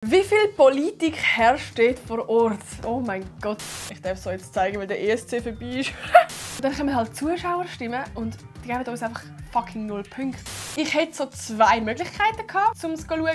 Wie viel Politik herrscht dort vor Ort? Oh mein Gott. Ich darf es euch jetzt zeigen, weil der ESC vorbei ist. Dann kommen halt Zuschauerstimmen und die geben uns einfach fucking 0 Punkte. Ich hätte so 2 Möglichkeiten gehabt, um es zu schauen.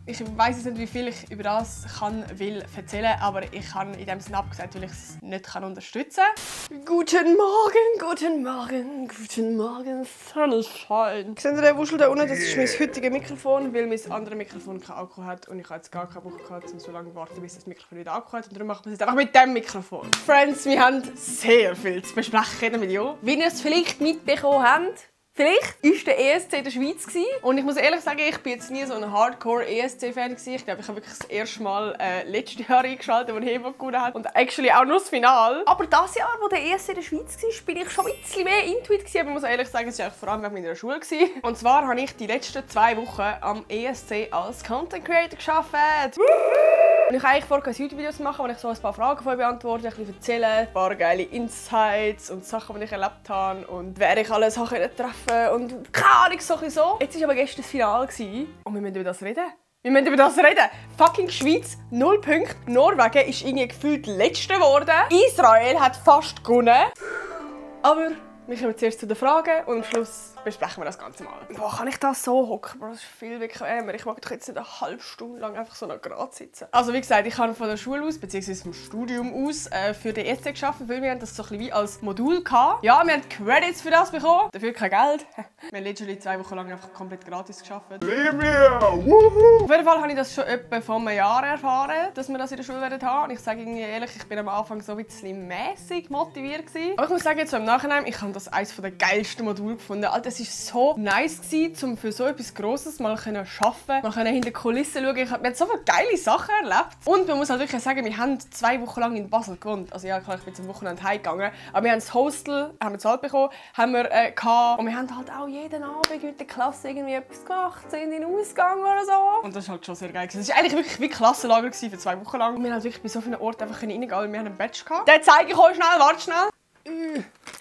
Ich weiss jetzt nicht, wie viel ich über das will erzählen, aber ich habe in dem Sinne abgesagt, weil ich es nicht unterstützen kann. Guten Morgen, guten Morgen, guten Morgen, Sonnenschein. Seht ihr den Wuschel da unten? Das ist mein heutiges Mikrofon, weil mein anderes Mikrofon keinen Akku hat und ich habe jetzt gar keinen Bock gehabt, um so lange zu warten, bis das Mikrofon wieder Akku hat. Und darum machen wir es jetzt einfach mit dem Mikrofon. Friends, wir haben sehr viel zu besprechen in dem Video. Wie ihr es vielleicht mitbekommen habt, vielleicht war der ESC in der Schweiz. Und ich muss ehrlich sagen, ich bin jetzt nie so ein Hardcore-ESC-Fan. Ich glaube, ich habe wirklich das erste Mal letztes Jahr eingeschaltet, als Hebo gewonnen hat. Und actually auch nur das Finale. Aber das Jahr, wo der ESC in der Schweiz war, bin ich schon ein bisschen mehr Intuit. Aber ich muss ehrlich sagen, es war vor allem wegen meiner Schule. Und zwar habe ich die letzten 2 Wochen am ESC als Content Creator gearbeitet. Und ich habe eigentlich vor, ein YouTube-Video zu machen, wo ich so ein paar Fragen von euch beantworte, ein bisschen erzähle, ein paar geile Insights und Sachen, die ich erlebt habe und wer ich alles treffen und keine Ahnung, so. Jetzt war aber gestern das Finale und wir müssen über das reden. Fucking Schweiz, 0 Punkte. Norwegen ist irgendwie gefühlt Letzte geworden. Israel hat fast gewonnen. Aber wir kommen zuerst zu den Fragen und am Schluss besprechen wir das Ganze mal. Boah, kann ich da so hocken? Das ist viel bequemer. Ich mag doch jetzt nicht eine halbe Stunde lang einfach so noch gerade sitzen. Also wie gesagt, ich habe von der Schule aus, bzw. vom Studium aus, für den ESC gearbeitet, weil wir haben das so ein bisschen wie als Modul hatten. Ja, wir haben Credits für das bekommen, dafür kein Geld. Wir haben literally 2 Wochen lang einfach komplett gratis gearbeitet. Auf jeden Fall habe ich das schon etwa vor einem Jahr erfahren, dass wir das in der Schule haben werden. Und ich sage Ihnen ehrlich, ich bin am Anfang so ein bisschen mäßig motiviert gewesen. Aber ich muss sagen, jetzt im Nachhinein, ich habe das eines der geilsten Module gefunden. Alter, es war so nice um für so etwas Grosses mal arbeiten, mal hinter die Kulissen schauen. Wir haben so viele geile Sachen erlebt. Und man muss halt wirklich sagen, wir haben 2 Wochen lang in Basel gewohnt. Also ja, klar, ich bin zum Wochenende heimgegangen. Aber wir haben das Hostel, haben wir bezahlt bekommen, haben wir gehabt. Und wir haben halt auch jeden Abend mit der Klasse irgendwie etwas gemacht, sind in den Ausgang oder so. Und das war halt schon sehr geil. Es war eigentlich wirklich wie Klassenlager für 2 Wochen lang. Und wir haben halt wirklich bei so vielen Orten einfach reingehen können. Wir haben einen Badge gehabt. Den zeige ich euch schnell, warte schnell.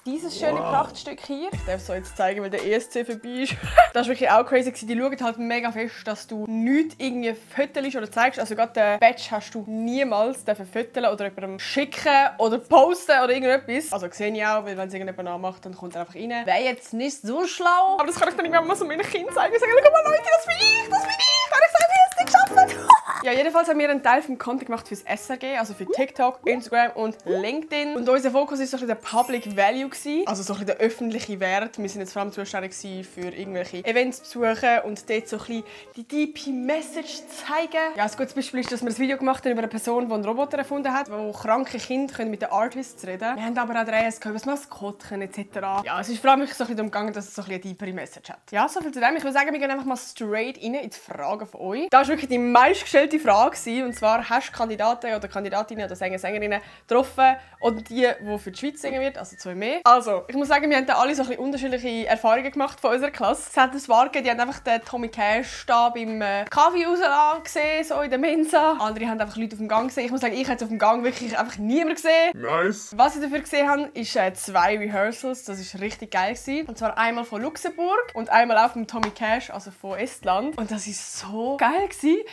Dieses schöne Prachtstück hier. Ich darf es euch jetzt zeigen, weil der ESC vorbei ist. Das war wirklich auch crazy. Die schauen halt mega fest, dass du nichts irgendwie fötelst oder zeigst. Also gerade den Badge hast du niemals föteln oder jemandem schicken oder posten oder irgendetwas. Also sehe ich auch, weil wenn es irgendjemand nachmacht, dann kommt er einfach rein. Wäre jetzt nicht so schlau. Aber das kann ich dann irgendwann mal so meinen Kindern zeigen und sagen, guck mal Leute, das bin ich, das bin ich. Kann ich sagen, ESC geschafft? Ja, jedenfalls haben wir einen Teil vom Content gemacht fürs SRG, also für TikTok, Instagram und LinkedIn. Und unser Fokus war so ein bisschen der Public Value, also so ein bisschen der öffentliche Wert. Wir sind jetzt vor allem zuständig für irgendwelche Events zu besuchen und dort so ein bisschen die deep Message zu zeigen. Ja, ein gutes Beispiel ist, dass wir ein Video gemacht haben über eine Person, die einen Roboter erfunden hat, wo kranke Kinder mit den Artists reden können. Wir haben aber auch Drehs über das Maskottchen etc. Ja, es ist vor allem so ein bisschen darum gegangen, dass es so ein bisschen eine deepere Message hat. Ja, so viel zu dem. Ich würde sagen, wir gehen einfach mal straight rein in die Fragen von euch. Das war wirklich die meistgestellte Frage. Und zwar, hast du Kandidaten oder Kandidatinnen oder Sängerinnen getroffen oder die für die Schweiz singen wird, also 2 mehr? Also, ich muss sagen, wir haben da alle so ein bisschen unterschiedliche Erfahrungen gemacht von unserer Klasse. Es hat ein paar gegeben, die haben einfach den Tommy Cash da beim Kaffee rauslassen gesehen, so in der Mensa. Andere haben einfach Leute auf dem Gang gesehen. Ich muss sagen, ich habe auf dem Gang wirklich einfach niemand gesehen. Nice. Was ich dafür gesehen habe, ist 2 Rehearsals. Das war richtig geil. Und zwar einmal von Luxemburg und einmal auch von Tommy Cash, also von Estland. Und das war so geil.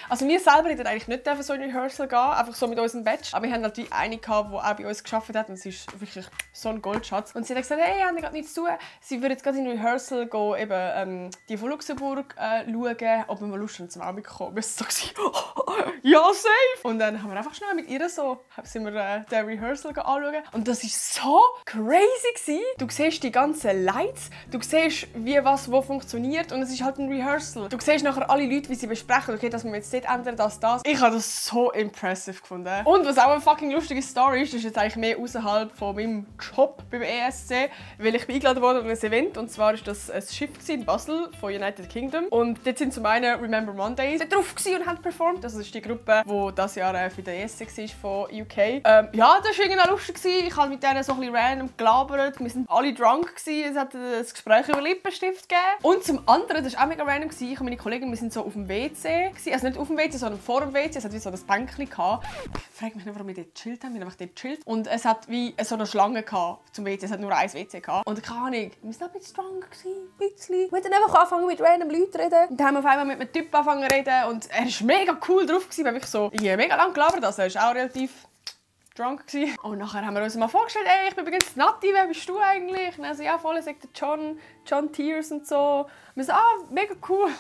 Also wir selber hätten eigentlich nicht so in Rehearsal gehen, einfach so mit unserem Badge. Aber wir haben natürlich eine gehabt, die auch bei uns gearbeitet hat und sie ist wirklich so ein Goldschatz. Und sie hat gesagt, hey, ich habe gerade nichts zu tun. Sie würde jetzt gerade in Rehearsal gehen, eben die von Luxemburg schauen, ob wir mal Lust haben zum Abend kommen. Wir waren so, ja, safe! Und dann haben wir einfach schnell mit ihr so, sind wir den Rehearsal anschauen. Und das war so crazy. Du siehst die ganzen Lights, du siehst, wie was wo funktioniert und es ist halt ein Rehearsal. Du siehst nachher alle Leute, wie sie besprechen, okay, dass wir jetzt dort ändern, das. Ich habe das so impressive gefunden. Und was auch eine fucking lustige Story ist, das ist jetzt eigentlich mehr außerhalb von meinem Job beim ESC, weil ich bin eingeladen worden an ein Event und zwar war das ein Schiff in Basel von United Kingdom und dort sind zum einen Remember Mondays drauf und haben performt. Also das ist die Gruppe, die dieses Jahr für den ESC war von UK. Ja, das war irgendwie lustig. Ich habe mit denen so ein bisschen random gelabert. Wir waren alle drunk. Es hat ein Gespräch über Lippenstift gegeben. Und zum anderen, das war auch mega random, ich und meine Kollegin, wir sind so auf dem WC. Also nicht auf dem WC, sondern vor dem WC, es hat wie so ein Bänkchen gehabt. Ich frage mich nicht, warum wir dort gechillt haben. Wir haben einfach dort gechillt. Und es hat wie so eine Schlange gehabt zum WC. Es hat nur ein WC gehabt. Und keine Ahnung, wir waren ein bisschen drunk, ein bisschen. Wir haben dann einfach angefangen mit random Leuten zu reden. Und dann haben wir auf einmal mit einem Typ angefangen zu reden. Und er war mega cool drauf. Wir haben so mega lange gelabert. Also er war auch relativ drunk. Und nachher haben wir uns mal vorgestellt, ey, ich bin übrigens Nati, wer bist du eigentlich? Und er so, ja voll, sagt der John Tears und so. Und wir so, mega cool.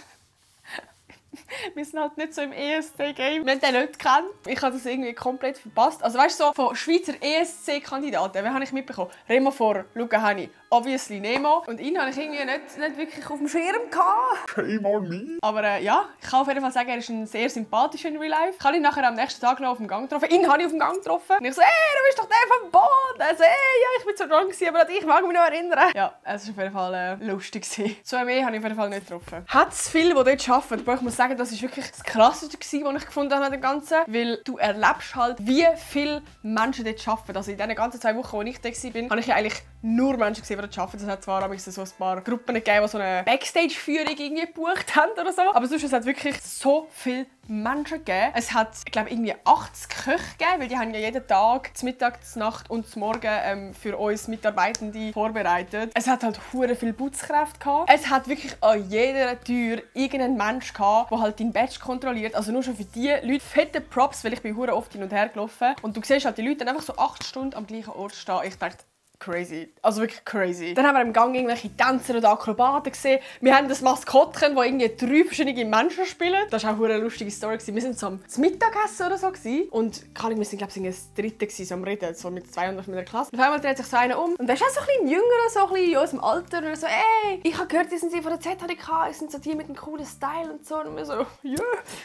Wir sind halt nicht so im ESC-Game. Wir haben den nicht gekannt. Ich habe das irgendwie komplett verpasst. Also weißt du, so von Schweizer ESC-Kandidaten, wen habe ich mitbekommen? Remo vor, Luca Hani, obviously Nemo. Und ihn habe ich irgendwie nicht wirklich auf dem Schirm gehabt. Shame on me. Aber ja, ich kann auf jeden Fall sagen, er ist ein sehr sympathischer in Real Life. Ich habe ihn nachher am nächsten Tag noch auf dem Gang getroffen. Ihn habe ich auf dem Gang getroffen. Und ich so, ey, du bist doch der vom Boot. Er so, ey, ja, ich bin so drunk, aber ich mag mich noch erinnern. Ja, es war auf jeden Fall lustig. So mehr habe ich auf jeden Fall nicht getroffen. Hat es viele, die dort arbeiten, aber ich muss sagen, das war wirklich das Krasseste, was ich gefunden habe an dem Ganzen. Weil du erlebst halt, wie viele Menschen dort arbeiten. Also in diesen ganzen 2 Wochen, als ich da war, habe ich eigentlich nur Menschen gesehen, die dort arbeiten. Es hat zwar so ein paar Gruppen gegeben, die so eine Backstage-Führung irgendwie gebucht haben oder so. Aber sonst hat es wirklich so viele Menschen gegeben. Es hat, ich glaube, irgendwie 80 Köche gegeben, weil die haben ja jeden Tag, zum Mittag, zur Nacht und zum Morgen für uns Mitarbeitende vorbereitet. Es hat halt hure viel Putzkräfte gehabt. Es hat wirklich an jeder Tür irgendeinen Mensch gehabt, der halt dein Badge kontrolliert. Also nur schon für die Leute fette Props, weil ich bin hure oft hin und her gelaufen. Und du siehst halt die Leute dann einfach so 8 Stunden am gleichen Ort stehen. Ich dachte, crazy. Also wirklich crazy. Dann haben wir im Gang irgendwelche Tänzer oder Akrobaten gesehen. Wir haben das Maskottchen, das irgendwie 3 verschiedene Menschen spielen. Das war auch eine lustige Story. Wir waren so am Mittagessen oder so. Und wir waren, glaube ich, das Dritte so am Reden, so mit 200 mit der Klasse. Und auf einmal dreht sich so einer um. Und der ist auch so ein bisschen jünger, so ein bisschen in unserem Alter. Und so, ey, ich habe gehört, die sind von der ZHDK, die sind so die mit einem coolen Style und so. Und wir so, ja,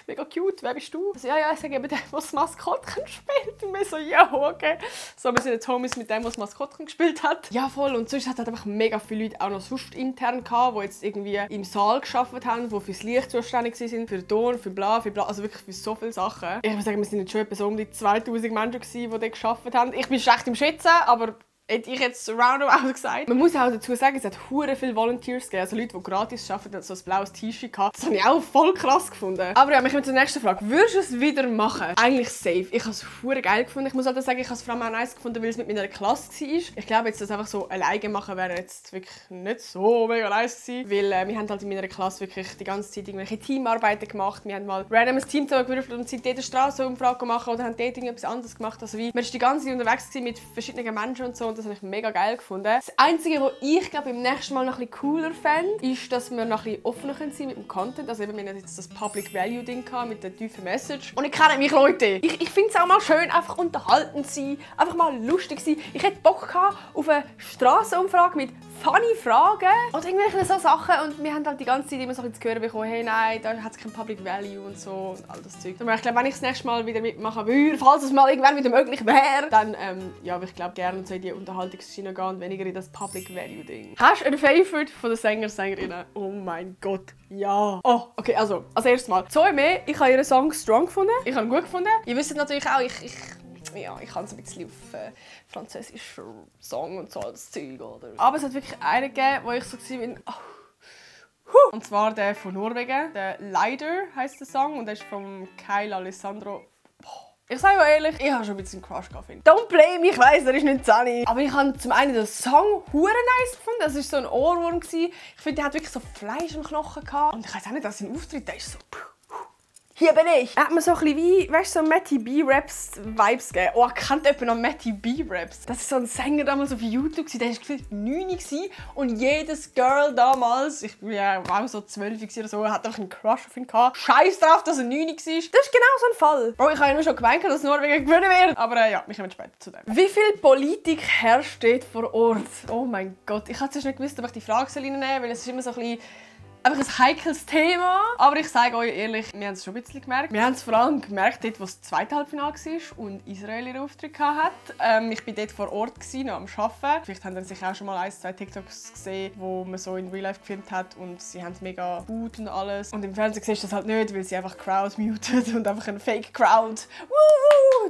mega cute, wer bist du? So, ja, ich sage eben der das Maskottchen spielt. Und wir so, ja, okay. So, wir sind jetzt Homies mit dem, der das Maskottchen gespielt hat. Ja, voll. Und sonst hat es einfach mega viele Leute auch noch sonst intern gehabt, die jetzt irgendwie im Saal gearbeitet haben, die fürs Licht zuständig waren, für Ton, für bla, also wirklich für so viele Sachen. Ich muss sagen, wir sind jetzt schon etwa so um die 2000 Menschen gewesen, die dort gearbeitet haben. Ich bin schlecht im Schätzen, aber hätte ich jetzt roundabout gesagt. Man muss auch dazu sagen, es hat hure viele Volunteers gegeben, also Leute, die gratis arbeiten, so ein blaues T-Shirt gehabt. Das habe ich auch voll krass gefunden. Aber ja, mich kommt zur nächsten Frage. Würdest du es wieder machen? Eigentlich safe. Ich habe es hure geil gefunden. Ich muss halt sagen, ich habe es vor allem auch nice gefunden, weil es mit meiner Klasse war. Ich glaube, jetzt das einfach so alleine machen wäre jetzt wirklich nicht so mega nice gewesen. Weil wir haben halt in meiner Klasse wirklich die ganze Zeit irgendwelche Teamarbeiten gemacht. Wir haben mal random ein Team zusammengewürfelt und sind dort eine Strassenumfrage gemacht oder haben dort irgendetwas anderes gemacht. Also wie, man war die ganze Zeit unterwegs mit verschiedenen Menschen und so. Und das habe ich mega geil gefunden. Das Einzige, was ich glaube beim nächsten Mal noch ein bisschen cooler fände, ist, dass wir noch ein bisschen offener sein können mit dem Content. Also eben, wir hatten jetzt das Public Value Ding mit der tiefen Message. Und ich kenne mich, Leute. Ich finde es auch mal schön, einfach unterhaltend sein, einfach mal lustig sein. Ich hätte Bock gehabt auf eine Strassenumfrage mit funny Fragen oder irgendwelche so Sachen. Und wir haben halt die ganze Zeit immer so ein bisschen zu hören bekommen, hey, nein, da hat es kein Public Value und so und all das Zeug. Aber ich glaube, wenn ich das nächste Mal wieder mitmachen würde, falls es mal irgendwann wieder möglich wäre, dann ja, würde ich glaube gerne so in die Unterhaltungsschiene gehen und weniger in das Public Value Ding. Hast du einen Favorite von den Sänger, Sängerinnen? Oh mein Gott, ja. Oh, okay, also, als erstes Mal. Zoe Mee, ich habe ihren Song «Strong» gefunden. Ich habe ihn gut gefunden. Ihr wisst natürlich auch, ich kann so ein bisschen auf französischen Song und so das Zeug, oder? Aber es hat wirklich einen gegeben, wo ich so war, oh. Und zwar der von Norwegen, der «Lider» heisst der Song und der ist von Kyle Alessandro. Ich sage euch ehrlich, ich habe schon ein bisschen Crush gehabt. Don't blame, ich weiss, er ist nicht 10. Aber ich habe zum einen den Song hure nice gefunden. Das war so ein Ohrwurm. Ich finde, der hat wirklich so Fleisch im Knochen gehabt. Und ich weiss auch nicht, dass sein Auftritt, der ist so... Hier bin ich! Hat mir so ein bisschen wie, weißt du, so Matty B-Raps-Vibes gegeben. Oh, kennt jemand noch Matty B-Raps? Das ist so ein Sänger damals auf YouTube, der war gefühlt 9 und jedes Girl damals, ich war ja auch so 12 oder so, hat einfach einen Crush auf ihn gehabt. Scheiß drauf, dass er 9 war. Das ist genau so ein Fall. Bro, ich habe ja nur schon gemeint, dass Norwegen gewinnen wird. Aber ja, wir kommen später zu dem. Wie viel Politik herrscht dort vor Ort? Oh mein Gott, ich habe zuerst nicht gewusst, ob ich die Frage nehmen soll, weil es ist immer so ein bisschen... einfach ein heikles Thema. Aber ich sage euch ehrlich, wir haben es schon ein bisschen gemerkt. Wir haben es vor allem gemerkt, dort, wo das zweite Halbfinale war und Israel ihren Auftritt hatte. Ich war dort vor Ort, noch am Arbeiten. Vielleicht haben Sie auch schon mal 1, 2 TikToks gesehen, wo man so in Real Life gefilmt hat und sie haben es mega gut und alles. Und im Fernsehen siehst du das halt nicht, weil sie einfach Crowd mutet und einfach eine Fake Crowd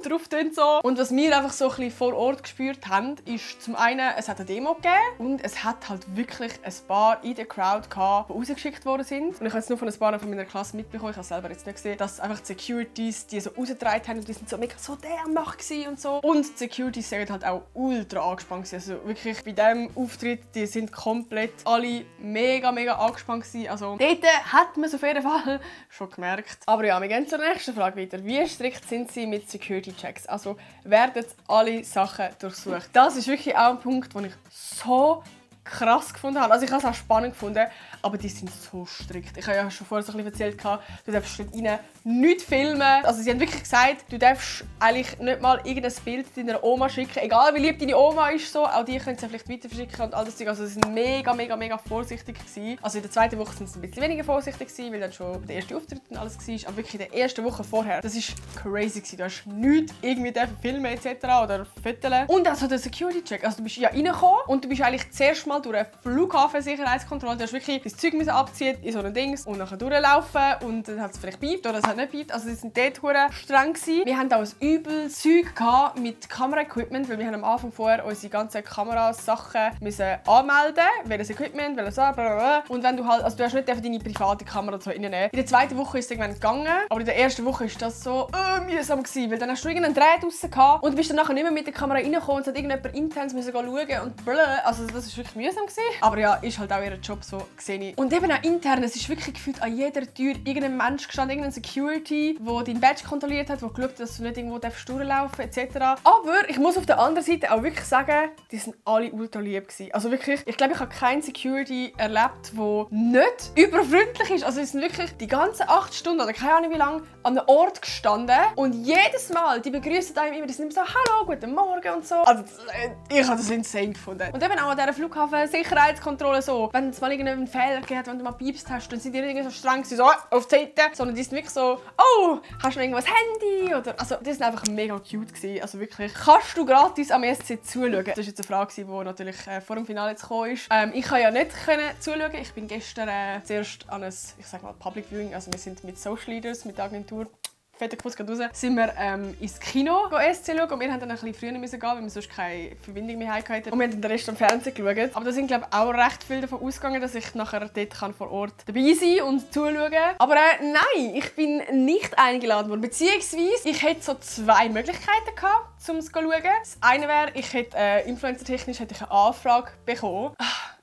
drauf tun so. Und was wir einfach so ein bisschen vor Ort gespürt haben, ist zum einen, es hat eine Demo gegeben und es hat halt wirklich ein paar in der Crowd gehabt, die rausgeschickt worden sind. Und ich habe jetzt nur von ein paar von meiner Klasse mitbekommen, ich habe es selber jetzt nicht gesehen, dass einfach die Securities die so rausgetragen haben und die sind so mega so der Macht und so. Und die Securities sind halt auch ultra angespannt gewesen. Also wirklich bei diesem Auftritt, die sind komplett alle mega angespannt gewesen. Also dort hat man es auf jeden Fall schon gemerkt. Aber ja, wir gehen zur nächsten Frage weiter. Wie strikt sind sie mit Security-Checks? Also werden alle Sachen durchsucht? Das ist wirklich auch ein Punkt, den ich so krass gefunden habe. Also ich habe es auch spannend gefunden, aber die sind so strikt. Ich habe ja schon vorher so ein bisschen erzählt, du darfst nicht rein, nichts filmen. Also sie haben wirklich gesagt, du darfst eigentlich nicht mal irgendein Bild deiner Oma schicken, egal wie lieb deine Oma ist, so. Auch die können sie vielleicht weiter verschicken und all das Zeug. Also sie waren mega vorsichtig gewesen. Also in der zweiten Woche sind sie ein bisschen weniger vorsichtig gewesen, weil dann schon der erste Auftritt und alles war. Aber wirklich in der ersten Woche vorher, das ist crazy gewesen. Du hast nichts irgendwie filmen etc. oder fotografieren. Und also der Security-Check. Also du bist ja reingekommen und du bist eigentlich zuerst mal durch eine Flughafensicherheitskontrolle. Du hast wirklich das Zeug abziehen in so ein Dings und nachher durchlaufen und dann hat es vielleicht piept oder es hat nicht piept. Also sie sind dort streng gewesen. Wir hatten auch ein übles Zeug mit Kameraequipment, weil wir haben am Anfang vorher unsere ganzen Kamerasachen müssen anmelden, welches Equipment, welches und wenn du halt, also du hast nicht deine private Kamera so reinnehmen. In der zweiten Woche ist es irgendwann gegangen, aber in der ersten Woche ist das so mühsam gewesen, weil dann hast du irgendeinen Dreh draussen gehabt und du bist dann nachher nicht mehr mit der Kamera reingekommen und es hat irgendjemand intern müssen schauen und also das ist wirklich mühsam gewesen. Aber ja, ist halt auch ihr Job, so gesehen. Und eben auch intern, es ist wirklich gefühlt an jeder Tür irgendein Mensch gestanden, irgendein Security, der dein Badge kontrolliert hat, der geschaut hat, dass du nicht irgendwo durchlaufen darfst, etc. Aber ich muss auf der anderen Seite auch wirklich sagen, die sind alle ultra lieb gewesen. Also wirklich, ich glaube, ich habe keinen Security erlebt, der nicht überfreundlich ist. Also sie sind wirklich die ganzen 8 Stunden oder keine Ahnung wie lange an einem Ort gestanden und jedes Mal, die begrüßen einem immer, die sind immer so «Hallo, guten Morgen» und so. Also ich habe das insane gefunden. Und eben auch an dieser Flughafen-Sicherheitskontrolle so, wenn es mal irgendeinen Fehler gegeben hat, wenn du mal piepst hast, dann sind die nicht so streng so auf die Seite, sondern die sind wirklich so «Oh, hast du noch irgendwas Handy?» oder, also die sind einfach mega cute gewesen. Also wirklich, kannst du gratis am ESC zuschauen? Das war jetzt eine Frage, die natürlich vor dem Finale jetzt gekommen ist. Ich konnte ja nicht zuschauen. Ich bin gestern zuerst an ein, ich sag mal, Public Viewing, also wir sind mit Social Leaders, mit der Agentur, fetter Kuss geht raus, sind wir ins Kino ESC schauen und wir haben dann ein bisschen früher müssen gehen, weil wir sonst keine Verbindung mehr hatten. Und wir haben dann den Rest am Fernsehen geschaut. Aber da sind, glaube ich, auch recht viele davon ausgegangen, dass ich nachher dort vor Ort dabei sein und zuschauen kann. Aber nein, ich bin nicht eingeladen worden. Beziehungsweise, ich hätte so 2 Möglichkeiten gehabt, um es zu schauen. Das eine wäre, ich hätte influencer-technisch eine Anfrage bekommen.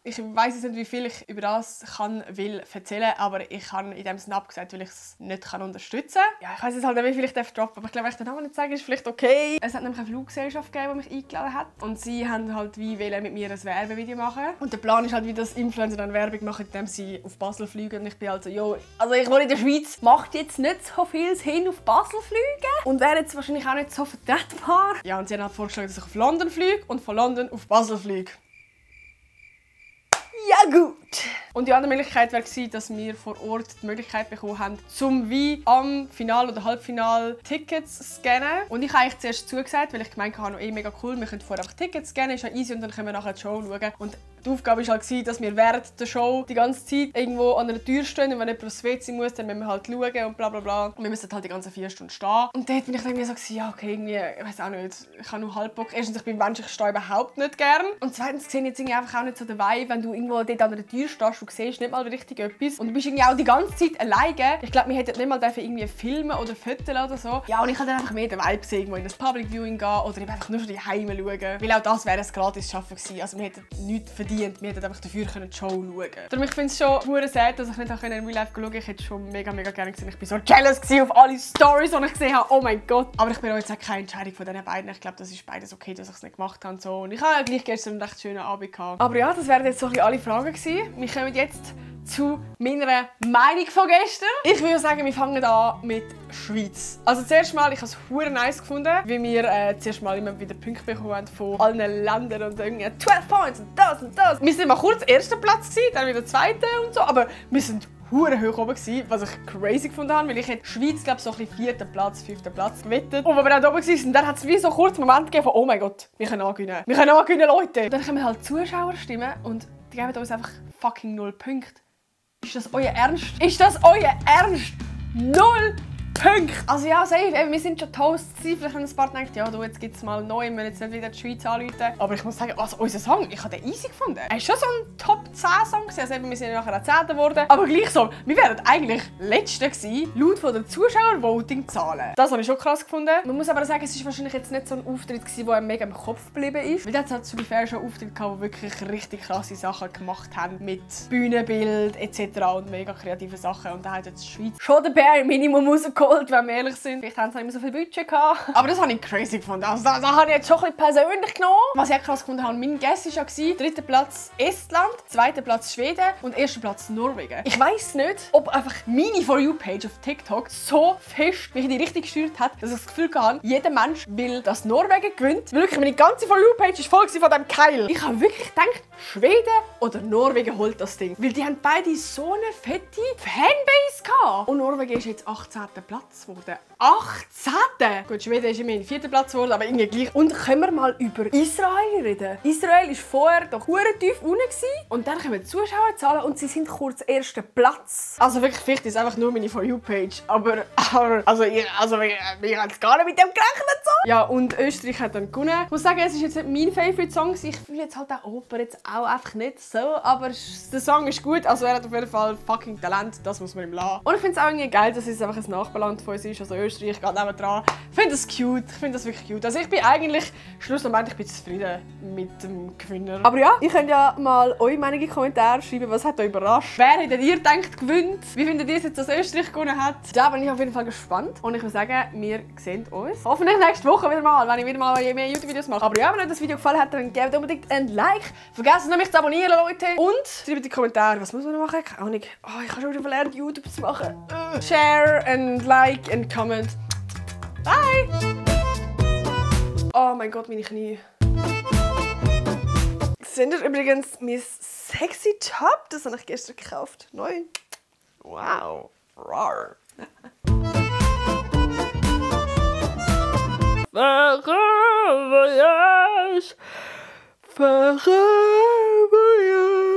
Ich weiss jetzt nicht, wie viel ich über das will erzählen, aber ich habe in diesem Snap gesagt, weil ich es nicht unterstützen kann. Ja, ich weiss jetzt halt nicht, wie viel ich droppen darf, aber ich glaube, wenn ich den Namen nicht sage, ist vielleicht okay. Es hat nämlich eine Fluggesellschaft gegeben, die mich eingeladen hat. Und sie haben halt wie mit mir ein Werbevideo machen. Und der Plan ist halt, wie das Influencer dann Werbung machen, indem sie auf Basel fliegen. Und ich bin halt so, jo, also ich wohne in der Schweiz, macht jetzt nicht so viel Sinn, auf Basel fliegen. Und wäre jetzt wahrscheinlich auch nicht so vertretbar. Ja, und sie haben halt vorgeschlagen, dass ich auf London fliege und von London auf Basel fliege. Ja gut! Und die andere Möglichkeit wäre gewesen, dass wir vor Ort die Möglichkeit bekommen haben, zum wie am Final- oder Halbfinal Tickets zu scannen. Und ich habe eigentlich zuerst zugesagt, weil ich gemeint habe, mega cool, wir können vorher einfach Tickets scannen, ist ja easy und dann können wir nachher die Show schauen. Und die Aufgabe war halt, dass wir während der Show die ganze Zeit irgendwo an einer Tür stehen und wenn jemand aufs WC muss, dann müssen wir halt schauen und bla bla bla. Und wir müssen halt die ganzen 4 Stunden stehen. Und dort bin ich dann so, ja okay, irgendwie, ich weiß auch nicht, ich habe nur halb Bock. Erstens, ich bin Mensch, ich stehe überhaupt nicht gern. Und zweitens sehe ich jetzt irgendwie einfach auch nicht so den Vibe, wenn du irgendwo dort an einer Tür stehst, du siehst nicht mal richtig etwas. Und du bist irgendwie auch die ganze Zeit alleine. Ich glaube, wir hätten nicht mal irgendwie filmen oder fotografieren oder so. Ja, und ich habe dann einfach mehr den Vibe gesehen, irgendwo in das Public Viewing gehen oder eben einfach nur schon die Heime schauen. Weil auch das wäre ein gratis Schaffen gewesen. Also wir hätten nichts verdient, wir hätten einfach dafür die Show schauen können. Darum, ich finde es schon hure sad, dass ich nicht in Real Life schauen konnte. Ich hätte schon mega gerne gesehen. Ich bin so jealous auf alle Stories, die ich gesehen habe. Oh mein Gott. Aber ich bereue jetzt auch keine Entscheidung von diesen beiden. Ich glaube, das ist beides okay, dass ich es nicht gemacht habe. Und, so. Und ich habe gleich gestern einen recht schönen Abend gehabt. Aber ja, das wären jetzt so alle Fragen gewesen. Wir kommen jetzt zu meiner Meinung von gestern. Ich würde sagen, wir fangen an mit Schweiz. Also zuerst mal, ich habe es hure nice gefunden, wie wir zuerst mal immer wieder Punkte bekommen haben von allen Ländern und irgendwie 12 Points und das und das. Wir sind mal kurz erster Platz gewesen, dann wieder zweiter und so, aber wir sind hure hoch oben gewesen, was ich crazy gefunden habe, weil ich hätte Schweiz, glaube ich, so ein bisschen 4. Platz, 5. Platz gewettet. Und wenn wir auch oben waren, dann hat es wie so kurz einen Moment gegeben von «Oh mein Gott, wir können angewinnen. Wir können angewinnen, Leute!» Und dann kommen halt Zuschauerstimmen und die geben uns einfach fucking 0 Punkte. Ist das euer Ernst? Ist das euer Ernst? 0 Punkte! Also ja, safe, wir sind schon Toast gewesen. Vielleicht haben ein paar gedacht, ja du, jetzt gibt es mal neu, wir müssen jetzt nicht wieder die Schweiz anrufen. Aber ich muss sagen, also unser Song, ich habe den easy gefunden. Er ist schon so ein Top-10-Song gewesen. Also eben, wir sind ja nachher auch 10. geworden. Aber gleich so, wir wären eigentlich Letzte gewesen, laut von den Zuschauer-Voting-Zahlen. Das habe ich schon krass gefunden. Man muss aber sagen, es ist wahrscheinlich jetzt nicht so ein Auftritt gewesen, der einem mega im Kopf geblieben ist. Weil jetzt hat es zu fair schon Auftritte gehabt, die wirklich richtig krasse Sachen gemacht haben. Mit Bühnenbild etc. und mega kreativen Sachen. Und da hat jetzt die Schweiz schon den Bare Minimum rausgeholt, wenn wir ehrlich sind. Vielleicht haben sie nicht mehr so viel Budget gehabt. Aber das habe ich crazy gefunden. Also das habe ich jetzt schon ein bisschen persönlich genommen. Was ich auch krass gefunden habe, mein Guess war ja 3. Platz Estland, 2. Platz Schweden und 1. Platz Norwegen. Ich weiss nicht, ob einfach meine For You-Page auf TikTok so fest mich in die Richtung gesteuert hat, dass ich das Gefühl hatte, jeder Mensch will, dass Norwegen gewinnt. Weil wirklich, meine ganze For You-Page ist voll von diesem Keil. Ich habe wirklich gedacht, Schweden oder Norwegen holt das Ding. Weil die haben beide so eine fette Fanbase gehabt. Und Norwegen ist jetzt 18. Platz geworden. 18. Gut, Schweden ist immerhin 4. Platz geworden, aber irgendwie gleich. Und können wir mal über Israel reden? Israel war vorher doch verdammt tief unten und dann kommen die Zuschauerzahlen und sie sind kurz 1. Platz. Also wirklich, vielleicht ist es einfach nur meine For You-Page. Aber wir haben es gar nicht mit dem gerechnet so. Ja, und Österreich hat dann gewonnen. Ich muss sagen, es ist jetzt nicht mein Favorite-Song. Ich fühle jetzt halt auch Oper jetzt auch einfach nicht so. Aber der Song ist gut. Also er hat auf jeden Fall fucking Talent. Das muss man ihm lassen. Und ich finde es auch irgendwie geil, dass es einfach ein Nachbarland von uns ist. Also Österreich geht nebenan. Ich finde das cute. Ich finde das wirklich cute. Also ich bin eigentlich, schlussendlich, ich bin zufrieden mit dem Gewinner. Aber ja, ihr könnt ja mal eure Meinung in die Kommentare schreiben. Was hat euch überrascht? Wer hättet ihr gedacht gewinnt? Wie findet ihr es jetzt, dass Österreich gewonnen hat? Da bin ich auf jeden Fall gespannt. Und ich würde sagen, wir sehen uns hoffentlich nächste Woche wieder mal, wenn ich wieder mal mehr YouTube-Videos mache. Aber ja, wenn euch das Video gefallen hat, dann gebt unbedingt ein Like. Vergesst nicht, mich zu abonnieren, Leute. Und schreibt in die Kommentare, was muss man noch machen? Keine Ahnung. Oh, ich habe schon wieder verlernt, YouTube zu machen. Share and like and comment. Bye! Oh mein Gott, meine Knie. Seht ihr übrigens mein sexy Top? Das habe ich gestern gekauft. Neu. Wow. Rar. Forever, yes. Forever, yes.